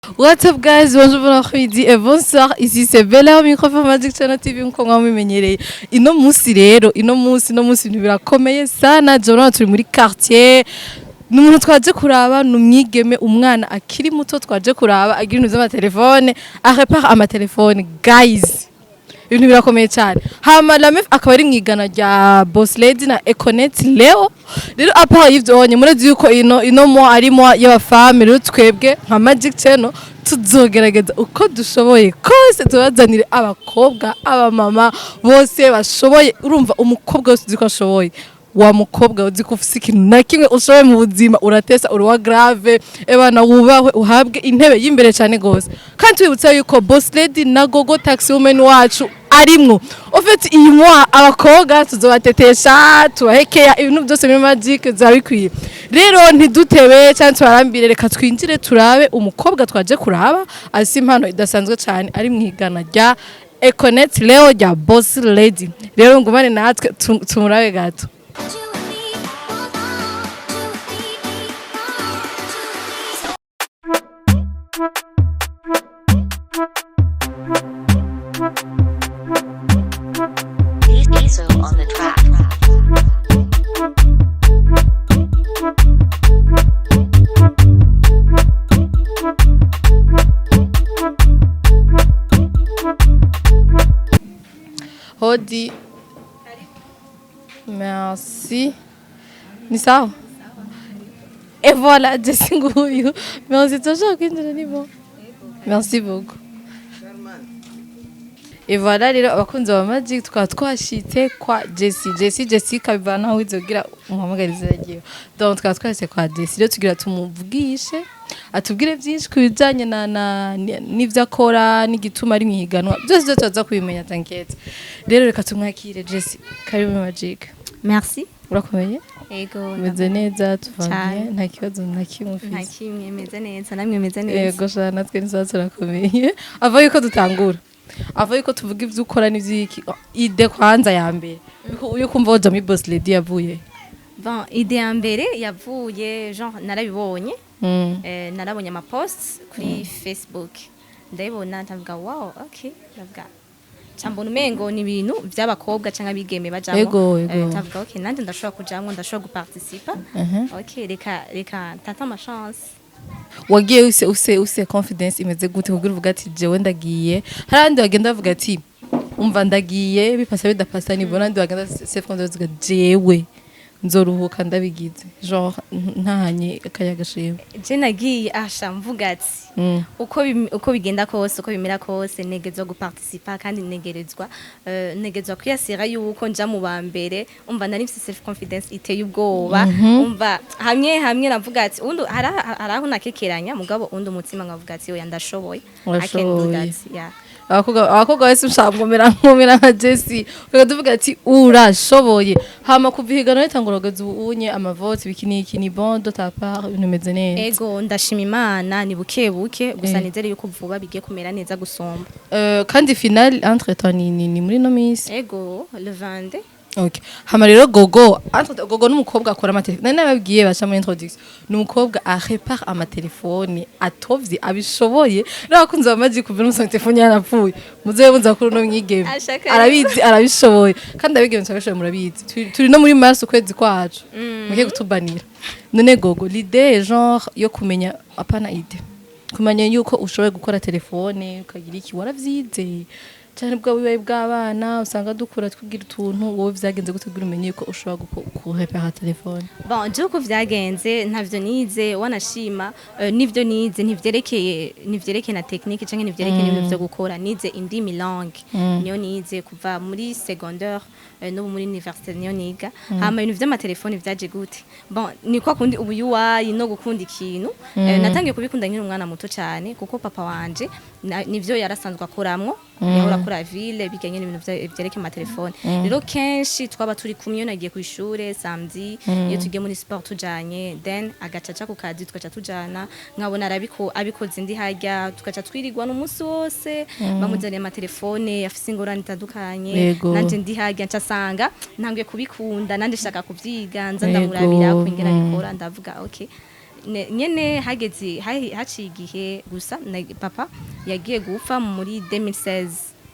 What's up guys, bonjour, bon après-midi et bonsoir. Ici c'est Bella au microphone Magic Channel TV, nkuko mwabimenyereye. Ino munsi rero, ino munsi ibintu birakomeye sana. Joro turi muri quartier. Ni umuntu twaje kuraba, ni umwigeme, umwana akiri muto twaje kuraba agira ibintu vy'amatelefone, arépare amatelefone guys. Ibintu birakomeye cyane. Hama la meuf akaba ari mwigana rya Boss Lady na Econet Leo. Rero à part y'ivyo onye, murazi yuko ino mois ari mois y'aba femmes. Rero twebwe nka Magic Channel tuzogerageza uko dushoboye kose tubazanire abakobwa, abamama bose bashoboye. Urumva, umukobwa wese uzi ko ashoboye, wa mukobwa uzi ko ufise ikintu na kimwe ushoboye mu buzima, uratesa, uruwa grave, ebana wubahwe, uhabwe intebe y'imbere cyane gose. Kandi tubibutsa yuko Boss Lady na Gogo Taxi Woman wacu arimwo. Au fait, iyi mois abakobwa tuzobatetesha, tubahekeya ibintu byose muri Magic biba bikwiye. Rero ntidutebe cyangwa tubarambire, reka twinjire turabe umukobwa twaje kuraba afise impano idasanzwe cyane, ari mu igana rya Econet Leo, rya Boss Lady. Rero ngumane natwe tumurabe gato. You and me, one, two, three, one, two, three. Diesel on the track. Hodi. Merci. Ni sawa? Et voilà, Jessie nguyu. Merci, turashaka kwinjira, ni bon. Merci beaucoup. Et voilà rero, abakunzi ba Magic, tukaba twashitse kwa Jessie. Jessie, Jessie kabivana aho wizogira umuhamagariza yagiye. Donc tukaba twashitse kwa Jessie rero, tugira tumuvugishe, atubwire byinshi ku bijyanye na n'ivyo akora n'igituma ari mwihiganwa. Byose byose tuza kubimenya, t'inquiète. Rero reka tumwakire. Jessie, karibu muri Magic. Merci. Urakomeye? Ego. Umeze neza? Tuvanye Cyane. nta kibazo na kimwe Nta ufise? kimwe, meze neza, namwe meze neza? Yego sha, natwe ntiza turakomeye. Ava yuko dutangura, ava yuko tuvuga ivyo ukora n'ivyiki, idée kwanza ya mbere yo kumva woja muri Boss Lady yavuye? Bon, idée ya mbere yavuye, genre narabibonye, narabonye ama posts kuri Facebook, ndabibona ndavuga: "Wow, okay." Ndavuga, mbona umengo ni ibintu by'abakobwa cyangwa abigeme bajamwo. Ego. Ndavuga: "Okay, nanjye ndashobora kujamwo, ndashobora guparticipa. Okay, reka tente ma chance." Wagiye use confidence imeze gute kugira uvuga ati: "Jewe ndagiye"? Hari abandi bagenda bavuga ati: "Umva, ndagiye, bipasa bidapasa nibona." Abandi bagenda self confidence bavuga: "Jewe nzoruhuka ndabigize", genre ntahanye akayaga shimwe. Je nagiye asha mvuga ati uko bigenda kose, uko bimera kose, ntegerezwa guparticipa kandi ntegerezwa kwiyasira yuko nja mu ba mbere. Umva, nari mfise self confidence iteye ubwoba. Umva, hamwe hamwe navuga ati undi hari aho nakekeranya, mugabo undi umutima nkavuga ati: "Oya, ndashoboye, I can do Urashoboye. that." Yeah. Abakobwa bese ushaka nkomera nka Jessie, ukavuga ati urashoboye. Hama kuva ihiganwa ritangura kugeza ubu unye, amavote biki niki, ni bon de ta part, ibintu bimeze neza? Ego, ndashima Imana, ni buke buke gusa. Nizere yuko vuba bigiye kumera neza gusumba. Kandi finale entre temps ni muri no minsi? Ego, le 22. Okay. Hama rero Gogo, entre Gogo n'umukobwa akora amatelefone. Nari nababwiye baca muri introduction. Ni umukobwa arépare amatelefone atovye, abishoboye. Rero abakunzi ba Magic, kuva n'umusanga telefone yarapfuye, muze muza kuri uno mwigeme. Ashaka. Arabizi, arabishoboye. Kandi abigeme turabishoboye, murabizi. Turi no muri mars, ukwezi kwacu. Muke kutubanira. None Gogo, l'idée genre yo kumenya, apana idée, kumenya yuko ushoboye gukora telefone ukagira iki, waravyize cyane bwa bibaye bw'abana usanga dukura twibwira utuntu? Wowe vyagenze gute kugira umenye yuko ushobora kurépara telefone? Bon, je uko vyagenze, ntavyo nize wanashima, n'ivyo nize ntivyerekeye na technique canke ntivyerekeye n'ibintu vyo gukora. Nize indimi, langue, niyo nize kuva muri secondaire, n'ubu muri université niyo niga. Hama ibintu vy'amatelefoni vyaje gute? Bon, ni kwa kundi ubu UI no gukunda ikintu. Natangiye kubikunda nkiri umwana muto cyane, kuko papa wanje nivyo yarasanzwe akoramwo, yahora akora ville bijyanye n'ibintu vyerekeye amatelefone. Rero kenshi twaba turi kumwe iyo nagiye ku ishure samedi, iyo tugiye muri sport tujanye, then agaca aca ku kazi, tugaca tujana, nkabona arabiko abikoze, ndi harya, tugaca twirirwana umunsi wose, bamuzaniye amatelefone afise ingorane itandukanye. Nanje ndi harya, nca sanga ntanguye kubikunda, nanje shaka kuvyiga, nza ndamurabira ko ingene abikora, ndavuga: "Okay." Nyene hageze haciye igihe gusa papa yagiye gupfa muri 2016,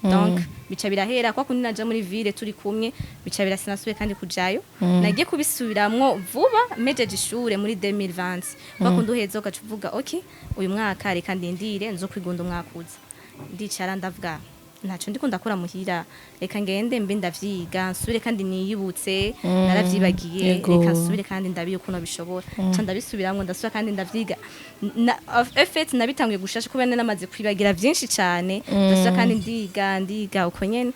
donc bica birahera kwa kundi naja muri ville turi kumwe, bica birasinasubiye kandi kujayo. Nagiye kubisubiramwo vuba mejeje ishure muri 2020, kwa kundi uheza ugaca uvuga: "Ok, uyu mwaka reka ndindire, nzo kwigunda umwaka uza." Ndicara ndavuga: "Ntacyo ndiko ndakora muhira, reka ngende mbe ndavyiga, nsubire kandi niyibutse, naravyibagiye." Reka nsubire kandi ndabiye ukuntu bishobora. Nca ndabisubiramwo, ndasubira kandi ndavyiga. En fait nabitanguye gushasha kubera nari namaze kwibagira vyinshi cane. Ndasubira kandi ndiga, ndiga uko nyene.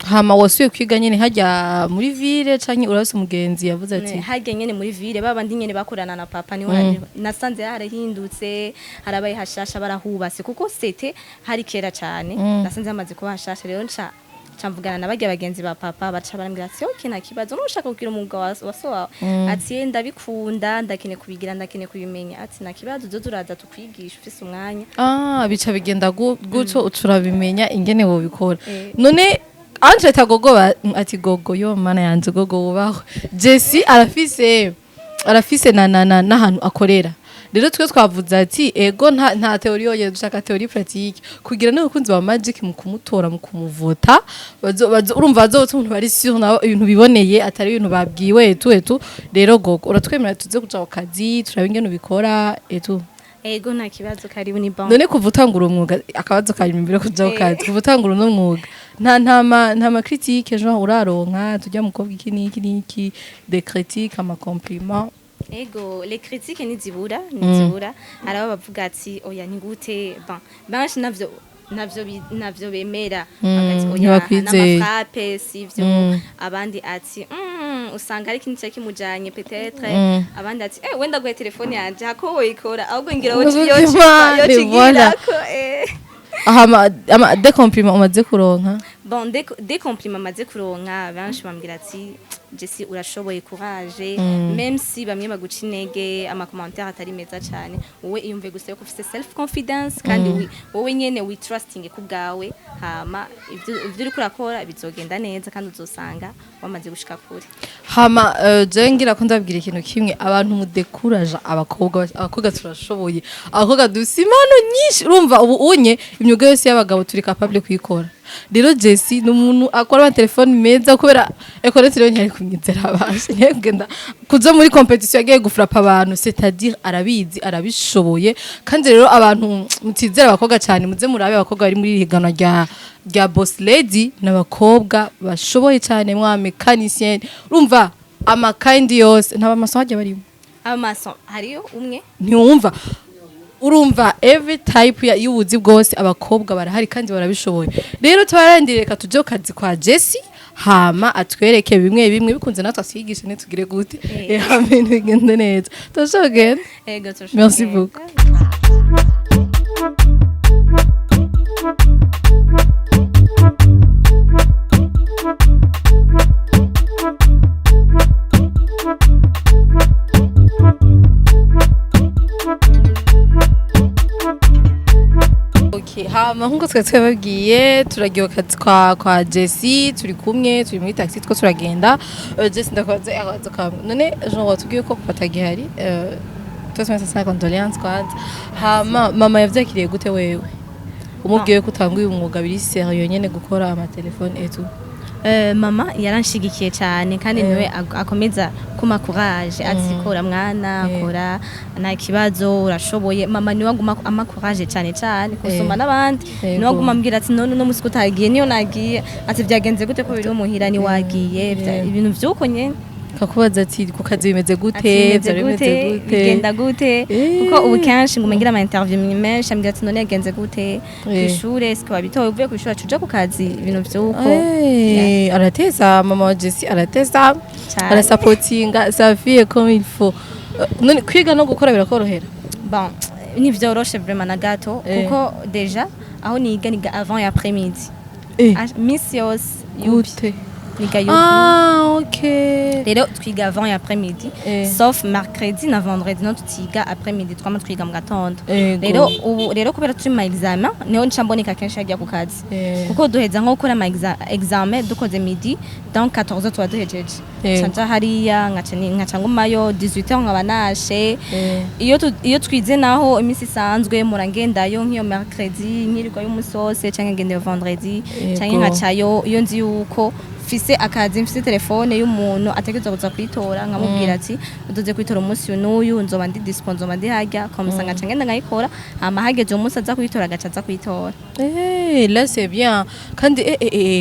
Hama wasubiye kwiga nyene hajya muri ville, canke urafise umugenzi yavuze ati? Harya nyene muri ville, babandi nyene bakorana na papa, niho nasanze harahindutse, harabaye hashasha, barahubatse, kuko c'était hari kera cane. Nasanze hamaze kuba hashasha. Rero nca mvugana na barya bagenzi ba papa, baca barambwira ati: "Ok, nta kibazo, nushaka kugira umwuga wa so wawe." Ati: "Eh, ndabikunda, ndakeneye kubigira, ndakeneye kubimenya." Ati: "Nta kibazo, uzoza uraza tukwigisha ufise umwanya." Ah, bica bigenda gutyo, turabimenya ingene wobikora. None Andre Gogo ati Gogo, yo mana yanje, Gogo wubahwe. Jesse arafise na na na n'ahantu akorera. Rero twe twavuze ati ego, nta théorie yoye, dushaka théorie pratique, kugira n'abakunzi ba Magic mu kumutora, mu kumuvota, bazo urumva bazota umuntu bari sûr nabo ibintu biboneye, atari ibintu babwiwe etu etu. Rero Gogo, uratwemerera tuze kuja ku kazi, turabe ingene ubikora etu? Ego, nta kibazo, karibu, ni bon. None kuva utangura umwuga, akabazo kanyuma imbere yo kuja ku kazi, kuva utangura uno mwuga, nta ma critique genre uraronka, tujya mukobwa iki n'iki n'iki, des critiques, ama compliment? Ego, les critiques ntizibura, ntizibura. Hari abo bavuga ati: "Oya, ni gute?" Bon, benshi navyo bemera. Bagati: "Oya." Ntibakwizeye. N'amafrappe sivyo. Abandi ati: "Usanga ari ikintu cyari kimujanye peut-être." Abandi ati: "Eh, wenda guhe telefone yanje hako woyikora, ahubwo ngira Nukuvuga Imana, voilà. yocigirako eh." Aha ama des compliments umaze kuronka? Bon, des compliments maze kuronka, benshi bambwira ati: "Jesse, urashoboye, courage." Même si bamwe baguca intege, ama commentaire atari meza cyane, wowe iyumve gusa yuko ufise self confidence kandi wowe nyene wi trusting ku bwawe, hama ivyo uriko urakora bizogenda neza kandi uzosanga wamaze gushika kure. Hama je ngira ko ndabwira ikintu kimwe: abantu mudekuraje abakobwa. Abakobwa turashoboye, abakobwa dufise impano nyinshi. Urumva ubu unye imyuga yose y'abagabo turi capable kuyikora. Rero Jesse ni umuntu akora amatelefoni meza, kubera Econet rero ntiyari kumwizera, abashe ntiyari kugenda kuja muri compétition yagiye gufrapa abantu, c'est-à-dire arabizi, arabishoboye. Kandi rero abantu mutizera abakobwa cyane, muze murabe abakobwa bari muri iri higanwa rya Boss Lady, n'abakobwa bashoboye cyane, mwa mécanicien, urumva amakandi yose, ntaba amaso hajya barimo. Amaso hariyo umwe. Ntiwumva, urumva every type y'ubuzi bwose abakobwa barahari kandi barabishoboye. Rero tubarandire, reka tuje ku kazi kwa Jesse, hama atwereke bimwe bimwe bikunze, natwe asigishe ntitugire gute. Hama ibintu bigende neza. Turashobora kugenda? Ego, turashobora Merci kugenda. beaucoup. Okay, hama nkuko twari twababwiye, turagiye ku kazi kwa Jesse, turi kumwe, turi muri taxi two turagenda. Jesse, ndakoze akabazo kamwe. None genre watubwiye ko papa atagihari, twese mwese sana condoléances kwanza. Hama mama yavyakiriye gute wewe umubwiye ko utanguye umwuga biri sérieux nyene, gukora amatelefone et tout? Mama yaranshigikiye cyane kandi niwe akomeza kuma courage, ati: "Kora mwana, kora, nta kibazo, urashoboye." Mama niwe aguma ama courage cyane cyane kusoma n'abandi. Niwe aguma ambwira ati: "None uno musi utagiye?" Niyo nagiye ati: "Byagenze gute ko biri muhira ni wagiye?" Ibintu vyuko nyene. Kakubaza ati: "Ku kazi bimeze gute?" Ati: "Bimeze Vyari gute? bimeze gute? Bigenda gute?" Kuko ubu kenshi nguma ngira ama interview menshi, ambwira ati: "None yagenze gute kw'ishure? Eske wabitoye? Uvuye kw'ishure uja ku kazi?" Ibintu vyuko. Arateza, mama wa Jesse arateza. Cane. Arasapotinga sa fille comme il faut. None kwiga no gukora birakorohera? Bon, ntivyoroshe vraiment na gato, kuko déjà aho niga, niga avant et après midi. Misi yose yupi. Gute? Niga UB. Ah, ok. Rero twiga avant et après midi, sauf mercredi na vendredi no tutiga après midi, twama twiga mu gatondo. Rero ubu rero kubera turi mu ma examen, niho nca mboneka kenshi hajya ku kazi, kuko duheza nko gukora ama examen dukoze midi, donc 14 tuba duhejeje. Nca nja hariya, nkaca ngumayo 18 nkaba nashe. Iyo twize naho iminsi isanzwe murangendayo nk'iyo mercredi nkirirwayo umunsi wose, canke ngendayo vendredi, canke nkacayo iyo nzi yuko mfise akazi, mfise telefone y'umuntu ategerezwa kuza kuyitora, nkamubwira ati: "Uzoze kuyitora umunsi uyu n'uyu, nzoba ndi dispo, nzoba ndi harya." Comme ça ngaca ngenda nkayikora, hama hageze umunsi aza kuyitora agaca aza kuyitora. Là c'est bien. Kandi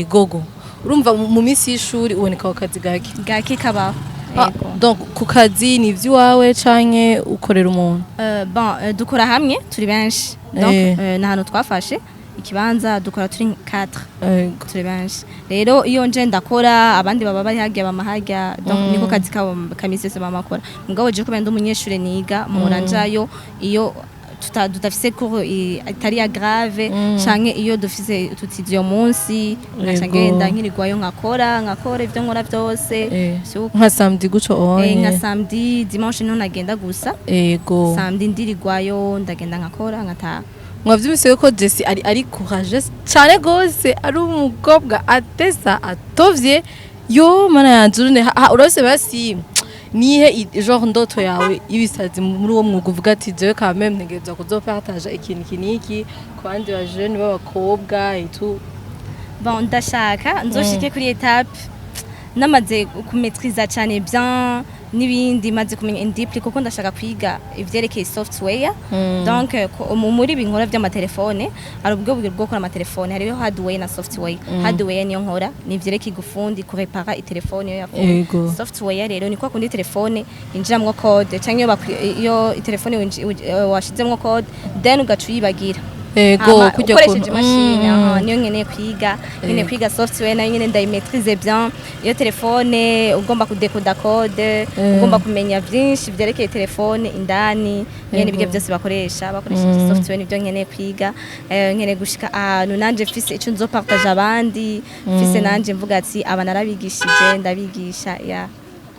gogo. Urumva mu minsi y'ishuri uboneka ku kazi gake. Gake kabaho. Ah, Yego. donc ku kazi ni ivy'iwawe canke ukorera umuntu? Bon, dukora hamwe turi benshi, donc ni ahantu twafashe ikibanza, dukora turi 4. Turi benshi. Rero iyo nje ndakora, abandi baba bari harya, bama harya, donc niko kazi kabo kamisi yose bama bakora. Mugabo je kubera ndi umunyeshure niga, mpora njayo iyo tudafise cours itari ya grave, canke iyo dufise tutize uyo munsi, nkaca ngenda nkirirwayo, nkakora ivyo nkora vyose. Vyuko. Nka samedi guco Nka onye. samedi, dimanche niho nagenda gusa. Samedi ndirirwayo, ndagenda nkakora, nkataha. Mwavyumvise ko Jessie ari courageuse cane gose, ari umukobwa atesa atovye. Yo mana yanje, urune urose basi nihe genre ndoto yawe y'ibisazi muri uwo mwuga, uvuga ati: "Jewe quand même ntegerezwa kuzopartager ikintu iki n'iki ku bandi ba jeune b'abakobwa et tout"? Bon, ndashaka nzoshike kuri étape namaze kumaîtriser cyane bien n'ibindi, maze kumenya in deeply, kuko ndashaka kwiga ivyerekeye software. Donc muri ibi nkora by'amatelefone hari ubwo buryo bwo gukora amatelefone, hariho hardware na software. Hardware niyo nkora, ni ivyerekeye gufundi, kurepara itelefone iyo yapfuye. Software rero ni kwa kundi telefone yinjiramwo code, canke iyo telefone washizemwo code, then ugaca uyibagira. Hama Kujya ukoresheje imashini. Aha, niyo nkeneye kwiga, nkeneye kwiga software nayo nyene ndayimaîtrise bien. Iyo telefone ugomba kudekoda code, ugomba kumenya vyinshi vyerekeye telefone indani nyene, ibyo byose bakoresha bakoresheje software, nivyo nkeneye kwiga. Nkeneye gushika ahantu nanje mfise ico nzopartage abandi, mfise nanje mvuga ati: "Aba narabigishije, ndabigisha." Ya.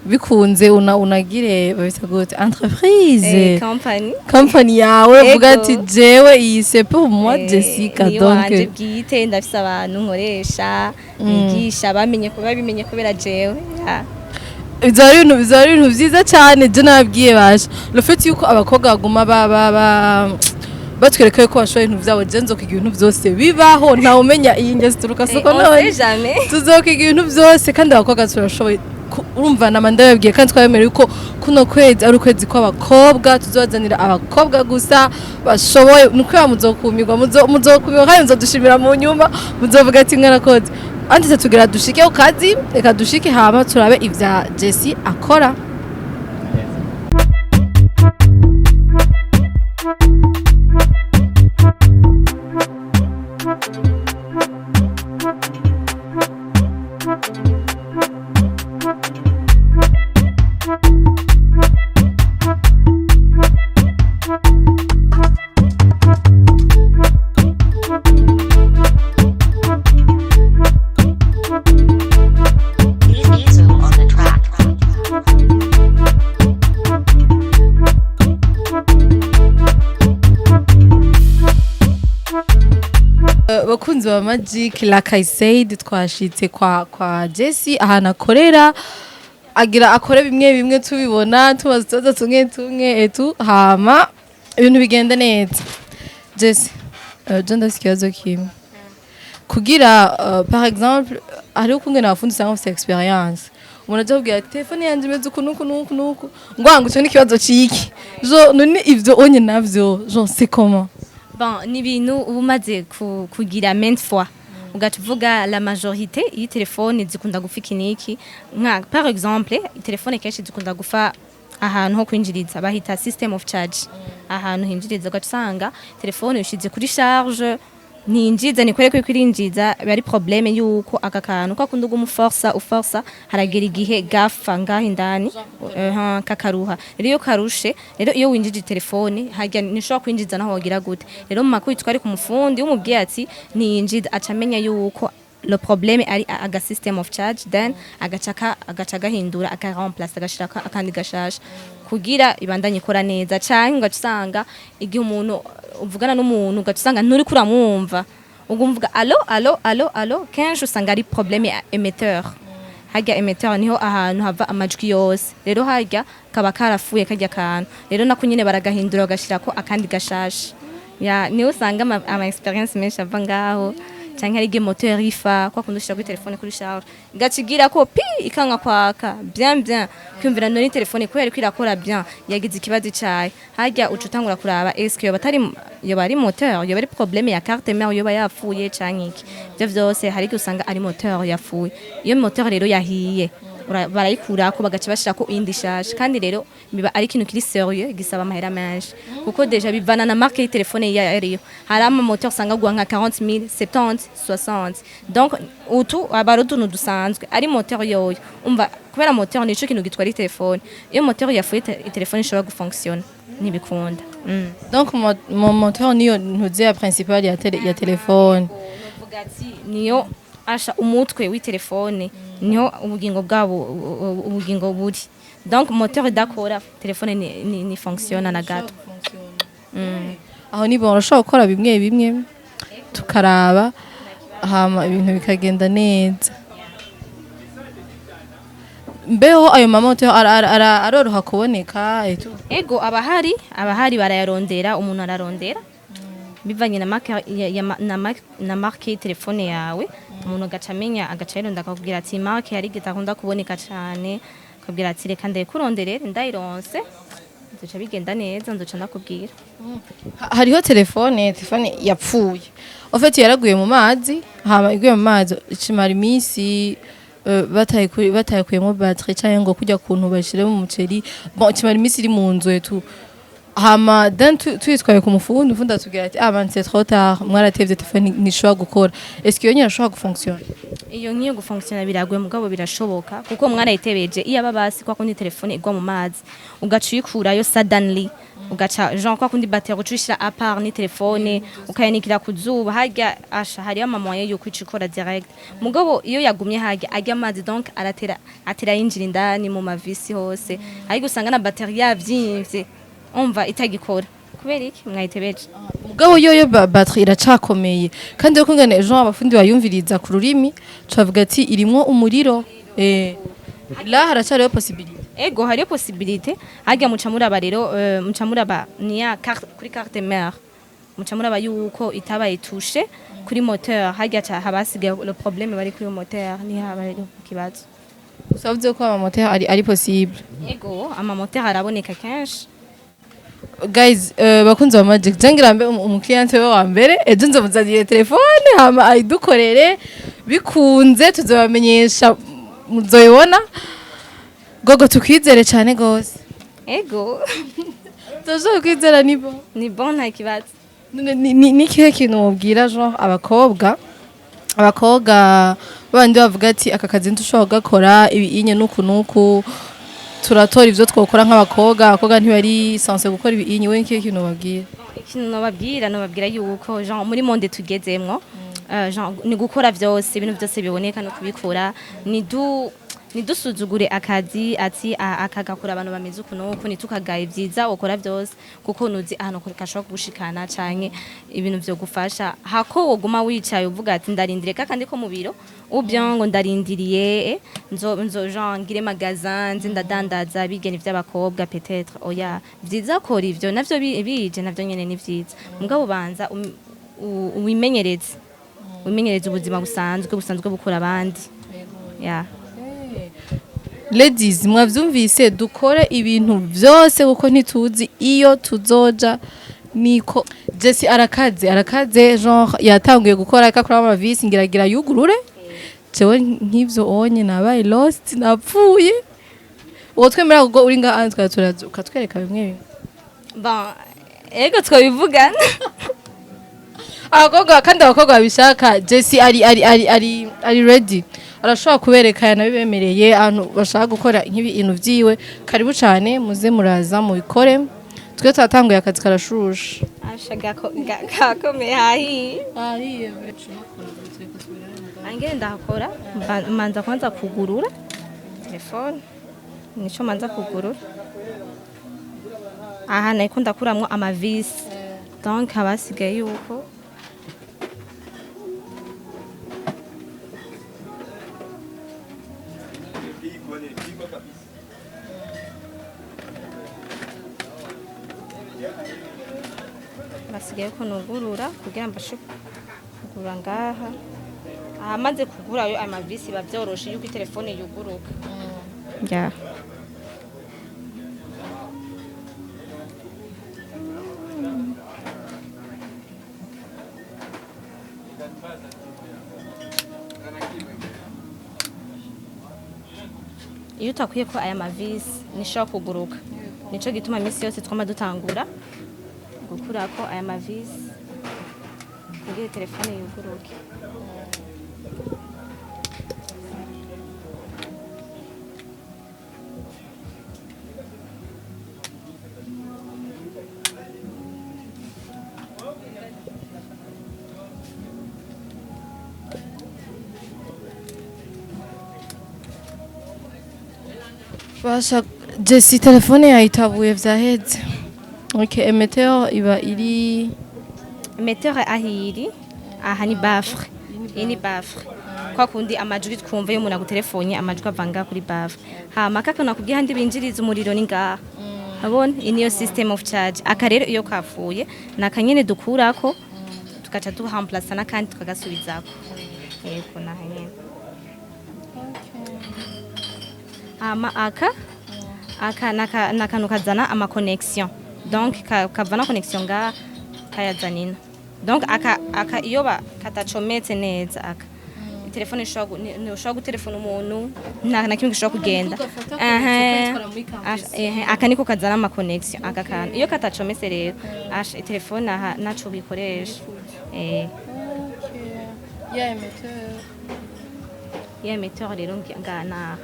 Bikunze unagire, babita gute, entreprise? Company. Company yawe, uvuga ati: "Jewe iyi c'est pour moi, Jessica." Ni Donc wanje bwite, ndafise abantu nkoresha, nigisha, bamenye kuba bimenye kubera jewe, ya. Bizaba ari ibintu vyiza cyane. Je nababwiye basha, le fait yuko abakobwa baguma ba batwereka yuko bashoboye ibintu vyabo, je nzokwiga ibintu vyose bibaho, ntawe umenya iyi ngeso ituruka soko. On None sait jamais. Tuzokwiga ibintu vyose kandi abakobwa turashoboye. Urumva nama ndababwiye, kandi twabemereye yuko kuno kwezi ari ukwezi kw'abakobwa, tuzobazanira abakobwa gusa bashoboye. Ni ukubera muzokumirwa, muzokumirwa kandi muzodushimira mu nyuma, muzovuga ati: "Mwarakoze." Anditse tugira dushike ku kazi, reka dushike hama turabe ivya Jessie akora. Izu on the track. Bakunzi ba Magic, like I said, twashitse kwa Jessie ahantu akorera, agira akore bimwe bimwe tubibona, tubaza utubazo tumwe tumwe etu, hama ibintu bigenda neza. Jessie, je ndafise ikibazo kimwe kugira, par exemple hariho ukungene abafundi usanga bafise expérience, umuntu aja kubwira ati: "Telefone yanje imeze uku nuku nuku nuku," ngo ico ni ikibazo ciki jo none ivyo onye navyo, genre c'est comment? Bon, ni ibintu uba umaze kugira maintes fois, ugaca uvuga la majorité iyi telefone zikunda gufa iki niki. Nka par exemple telefone kenshi zikunda gufa ahantu ho kwinjiriza, bahita system of charge, ahantu hinjiriza. Ugaca usanga telefone ushize kuri charge ntinjiza, nikwereka ko irinjiza, biba ari problème yuko aka kantu ko akunda uguma uforsa uforsa, haragera igihe gafa ngaho indani, kakaruha. Rero iyo karushe, rero iyo winjije telefone harya ntishobora kwinjiza naho wogira gute. Rero mu makuru twari ku mufundi, umubwiye ati ntiyinjiza, aca amenya yuko Le problème ari aga system of charge, then agaca gahindura, aka remplace, agashirako akandi gashasha kugira ibandanye ikora neza. Canke ugaca usanga igihe umuntu uvugana n'umuntu, ugaca usanga nturi kuramwumva, ugumvuga "Allo, allo, allo, allo". Kenshi usanga ari problème ya émetteur. Harya émetteur niho ahantu hava amajwi yose. Rero harya kaba karafuye karya kantu, rero nako nyene baragahindura, bagashirako akandi gashasha. Ya, niho usanga ama expérience menshi ava ngaho. Canke hari igihe moteur ifa, kwa kundi ushira kuri telefone kuri charge, igacigira ko pi ikanka kwaka bien bien, kwiyumvira none telefone kubera ko irakora bien yagize ikibazo icaye. Harya uca utangura kuraba est-ce que yoba atari, yoba ari moteur, yoba ari problème ya carte mère, yoba yapfuye canke iki. Ivyo vyose hari igihe usanga ari moteur yapfuye. Iyo moteur rero yahiye, barayikurako, bagaca bashirako iyindi shasha. Kandi rero biba ari ikintu kiri sérieux, gisaba amahera menshi, kuko déjà bivana na marque y'itelefone iyo ariyo. Hari ama moteur usanga agura nka 40000, 70, 60. Donc utu aba ari utuntu dusanzwe. Ari moteur yoyo, umva, kubera moteur nico kintu gitwara itelefone. Iyo moteur yapfuye, itelefone ishobora gufonctionna ntibikunda. Donc mon moteur niyo ntuze ya principal ya telefone. Uvuga ati niyo asha umutwe w'itelefone, niho ubugingo bwabo ubugingo buri. Donc moteur idakora, telefone ni fonctionne na gato. Aho ni bon, urashobora gukora bimwe bimwe tukaraba, hama ibintu bikagenda neza. Mbeho ayo mamoto aroroha kuboneka et tout? Ego, abahari barayarondera. Umuntu ararondera bivanye na marque na marque y'itelefone yawe. Umuntu agaca amenya, agaca yironda, akakubwira ati marque hari igihe kuboneka cane, akabwira ati reka ndayikuronderere, ndayironse nzoca bigenda neza, nzoca ndakubwira. Hariho telefone yapfuye, en fait yaraguye mu mazi, hama iguye mu mazi ikimara iminsi batayikuyemo batterie, cyangwa ngo kujya kuntu bashyire mu muceri. Bon, ikimara iminsi iri mu nzu et tout. Hama then tuyitwaye ku mufundi, umufundi atubwira ati "Ah man, c'est trop tard, mwaratevye, telefone ntishobora gukora." Est-ce que iyo nyine ashobora gufonctionner? Iyo nk'iyo gufonctionna biragoye, mugabo birashoboka, kuko mwarayitebeje. Iyo aba basi kwa kundi telefone igwa mu mazi, ugaca uyikurayo suddenly, ugaca genre kwa kundi batterie uca uyishira à part ni telefone, ukayanikira ku zuba harya, asha hariyo ama moyen yuko ica ikora direct. Mugabo iyo yagumye harya arya amazi, donc aratera atera yinjira indani mu mavisi hose, ariko usanga na batterie yavyimvye, umva itagikora. Kubera iki mwayitebeje? Mugabo yoyo batterie iracakomeye, kandi yo kungana ejo abafundi bayumviriza ku rurimi tubavuga ati irimwo umuriro, là haracariho possibilité. Ego, hariyo possibilité. Harya muca muraba rero, muca muraba niya carte, kuri carte mère muca muraba yuko itabaye touché kuri moteur. Harya ca haba hasigaye le problème bari kuri moteur, ni haba ari ikibazo. Usavuze ko amamoteur ari possible? Ego, ama moteur araboneka kenshi. Guys, bakunzi ba Magic, jangira mbe umukiriya we wa mbere ejo nzomuzanire telefone, hama ayidukorere. Bikunze tuzobamenyesha, muzoyibona. Gogo, tukwizere cyane gose. Ego. Tuzokwizera, ni bon? Ni bon, nta kibazo. None ni ikihe kintu wobwira genre abakobwa bandi bavuga ati aka kazi ntushobora kugakora, ibi inye nuku nuku, turatora ivyo twokora nk'abakobwa, abakobwa ntibari censé gukora ibi inye, we nikihe kintu wobabwira? Ikintu nobabwira yuko genre muri monde tugezemwo, genre ni gukora vyose, ibintu byose biboneka no kubikora. Nidusuzugure akazi ati akagakora abantu bameze uku n'uku, nitukagaye. Vyiza ukora vyose, kuko nuzi ahantu kashobora kugushikana canke ibintu vyo gufasha, hako woguma wicaye uvuga ati ndarindiriye kakandi ko mu biro, ou bien ngo ndarindiriye nzo genre ngire magasin nze ndadandaza bigeni vy'abakobwa peut-être. Oya, vyiza kora ivyo navyo bije navyo nyene ni vyiza, mugabo banza wimenyereze ubuzima busanzwe bukora abandi, ya. Ladies, mwavyumvise, dukore ibintu vyose kuko ntituzi iyo tuzoja. Niko Jesse arakaze, genre yatanguye gukora akakora amavisi, ngiragira yugurure. Jewe nk'ivyo onye nabaye lost, napfuye. Uwo twemera kuko uri ngaha twari ukatwereka bimwe bimwe. Bon, ego, twabivugana. Abakobwa, kandi abakobwa babishaka, Jesse ari ready, arashobora kubereka, yanabibemereye. Ahantu bashaka gukora nk'ibi bintu vyiwe, karibu cane, muze muraza mubikore. Twe twatanguye akazi karashushe. Asha gakomeye hahiye. Angene ndahakora, manza kwanza kugurura telefone, nico manza kugurura. Aha nariko ndakuramwo amavisi, donc haba hasigaye yuko basigaye ko nugurura kugira mbashe kugura ngaha. Ahamaze kugurayo amavisi biba vyoroshe yuko itelefone yuguruka. Ya. Iyo utakwiye ko aya mavisi nishobora kuguruka, nico gituma iminsi yose twama dutangura gukurako aya mavisi kugira telefone yuguruke. Basha Jesse, telefone yayitabuye, vyaheze. Ok, émetteur iba iri? Émetteur ahiri aha ni baffle, iyi ni baffle, kwa kundi amajwi twumva iyo umuntu agutelefone, amajwi ava ngaha kuri baffle. Hama kaka nakubwiye handi binjiriza umuriro ni ngaha, abona iyi niyo system of charge. Aka rero iyo kapfuye ni akanyene dukurako, tugaca duhamplasa n'akandi tukagasubizako. Yego, naha nyene. Hama aka nakantu kazana ama connexion, donc kavana connexion ngaha kayazanina. Donc aka iyo ba katacometse neza aka, telefone ishobora gutelefona umuntu, nta na kimwe gishobora kugenda. Gafata Aha. connexion kayitwara muri campus. Ehe, aka niko kazana ama connexion. Aka kantu iyo katacometse rero, asha telefone aha naco bikoresha. Ya émetteur. Ya émetteur rero ngana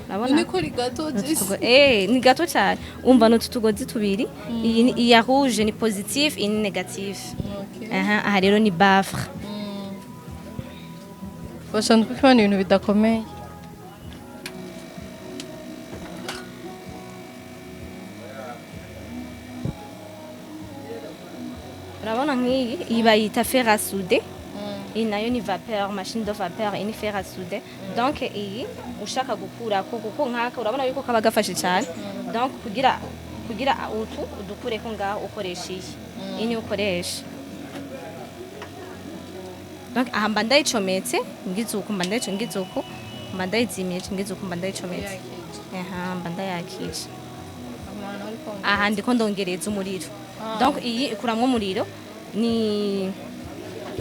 urabona Ni ko gato, Jesse. Ni gato cyane. Umva, n'utu tugozi tubiri, iyi iya rouge ni positif, iyi ni négatif. Aha, aha rero ni baffle. Basha, ndikubona ibintu bidakomeye. Urabona nk'iyi, iyi bayita fer à souder. Iyi nayo ni vapeur, machine de vapeur. Iyi ni fer à souder. Donc iyi ushaka gukurako, kuko nk'aka urabona yuko kaba gafashe cyane, donc kugira utu udukureko ngaho ukoresha iyi, iyi niyo ukoresha. Donc aha mba ndayicometse ngize uku, mba ndayico ngize uku, mba ndayizimije ngize uku, mba ndayicometse. Aha mba ndayakije. Aha ndiko ndongereza umuriro. Donc iyi ikuramwo umuriro, ni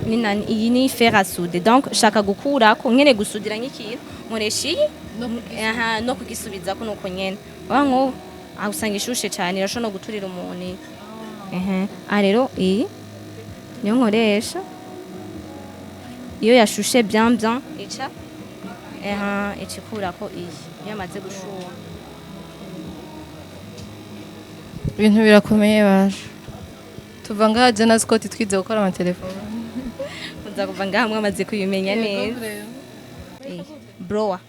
nani, iyi ni fer à souder. Donc shaka gukurako nkene gusudira nk'ikintu, nkoresha iyi. Aha no kugisubizako nuko nyene. Wa nk'ubu aho usanga ishushe cyane, irashobora no guturira umuntu. Ehe, aha rero iyi niyo nkoresha iyo yashushe bien bien, ica aha ica ikurako iyi iyo yamaze gushuha. Ibintu birakomeye basha. Tuva ngaha je na Scott twize gukora amatelefone. Muza kuva ngaha mwamaze kubimenya neza. Blower,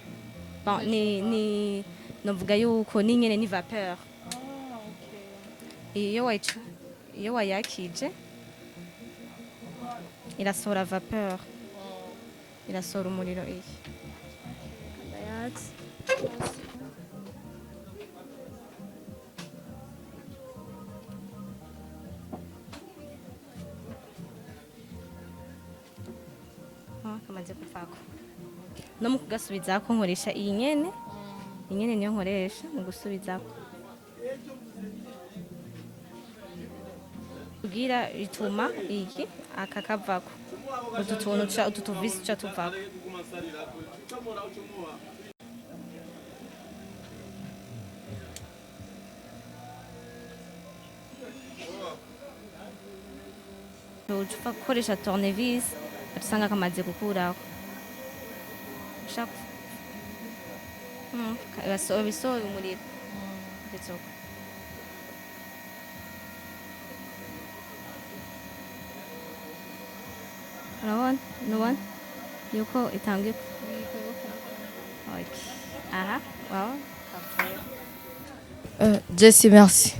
bon, ni novuga yuko ni nyene ni vapeur. Iyo wayica, iyo wayakije, irasohora vapeur, irasohora umuriro. Iyi ndayatse. Ah, kamaze kuvako. No mu kugasubizako nkoresha iyi nyene, iyi nyene niyo nkoresha mu gusubizako kugira ituma iki aka kavako, utu tuntu utu tuvisi tuca tuvako. Uca gukoresha tournevis, usanga kamaze gukurako. Ushaka bisohoye umuriro ndetse uko. Urabona, nubona. Yuko itangiye. Okay. Aha, wow. Jessie, merci.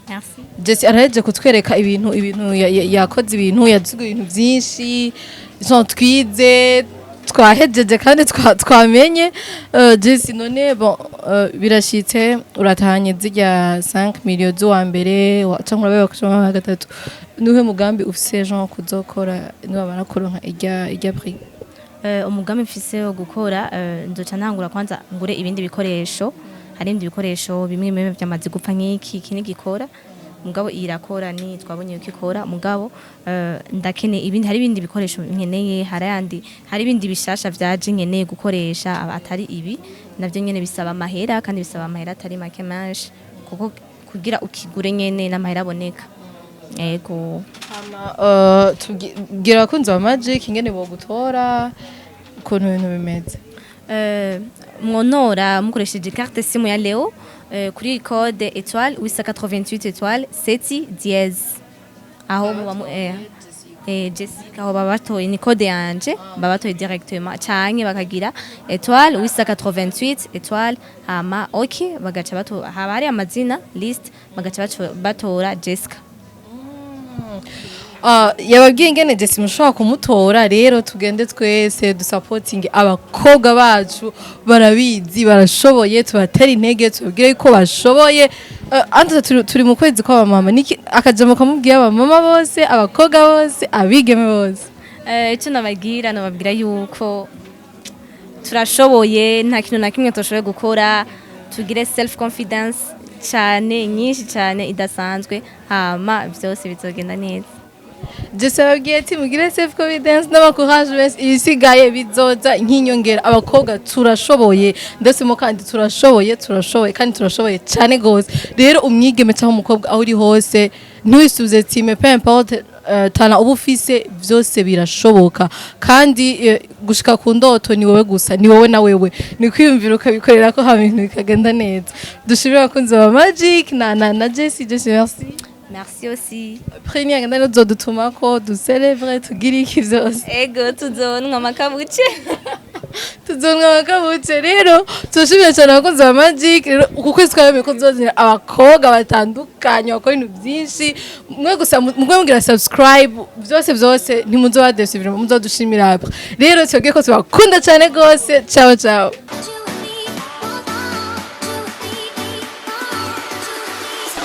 Merci. Jessie araheje kutwereka ibintu yakoze, ibintu yazuga, ibintu byinshi, jean twize, twahejeje kandi twamenye. Jessie, none bon, birashitse uratahanye zirya 5 millions z'uwa mbere canke urabaye wa gatatu, nuhe mugambi ufise, Jean, kuzokora niwamara kuronka irya prix? Umugambi mfise wo gukora, nzoca ntangura kwanza ngure ibindi bikoresho. Hari ibindi bikoresho bimwe bimwe byamaze gupfa, nk'iki iki nigikora, mugabo irakora, ni twabonye yuko ikora, mugabo ndakeneye ibindi. Hari ibindi bikoresho nkeneye, hari ayandi, hari ibindi bishasha vyaje nkeneye gukoresha atari ibi. Navyo nyene bisaba amahera, kandi bisaba amahera atari make, menshi, kuko kugira ukigure nyene n'amahera aboneka, ego. Hama tubwira abakunzi ba Magic ingene bogutora, ukuntu ibintu bimeze. Mwonora mukoresheje carte SIM ya Leo, kuri code étoile 888 étoile 7 dièse. Aho muba Jessica, aho baba batoye ni code yanje, baba batoye directement, canke bakagira étoile 888 étoile, hama ok, bagaca batora, haba hari amazina list, bagaca batora Jessica. Yababwiye ingene Jesse mushobora kumutora. Rero tugende twese dusapotinge abakobwa bacu, barabizi, barashoboye, tubatera intege, tubabwire yuko bashoboye. Antuza turi mu kwezi kw'abamama, niki akajambo kamubwiye abamama bose, abakobwa bose, abigeme bose? Icyo nababwira yuko turashoboye, nta kintu na kimwe tushoboye gukora. Tugire self confidence cyane, nyinshi cyane, idasanzwe, hama byose bizogenda neza. Jesse yababwiye ati mugire self confidence n'ama courage menshi, ibisigaye bizoza nk'inyongera. Abakobwa turashoboye, ndetse mo kandi turashoboye, turashoboye kandi turashoboye cyane gose. Rero umwigeme cyangwa umukobwa, aho uri hose, ntiwisubize time, peu importe tana uba ufise, byose birashoboka. Kandi gushika ku ndoto ni wowe gusa, ni wowe na wewe, ni kwiyumvira ukabikorera ko haba ibintu bikagenda neza. Dushimire abakunzi ba Magic na Jesse. Jesse, merci. Merci aussi. Premier ngenda nuzodutuma ko ducelebre, tugire iki vyose. Ego, tuzonwa amakabuce. Tuzonwa amakabuce. Rero turashimira cyane abakunzi ba Magic. Rero uku kwezi twabemeye ko tuzozanira abakobwa batandukanye bakora ibintu byinshi. Mwe gusa mugwe mugira subscribe, byose byose, ntimuzoba déçus, muzodushimira après. Rero twebwe ko tubakunda cyane rwose. Ciao ciao. Two,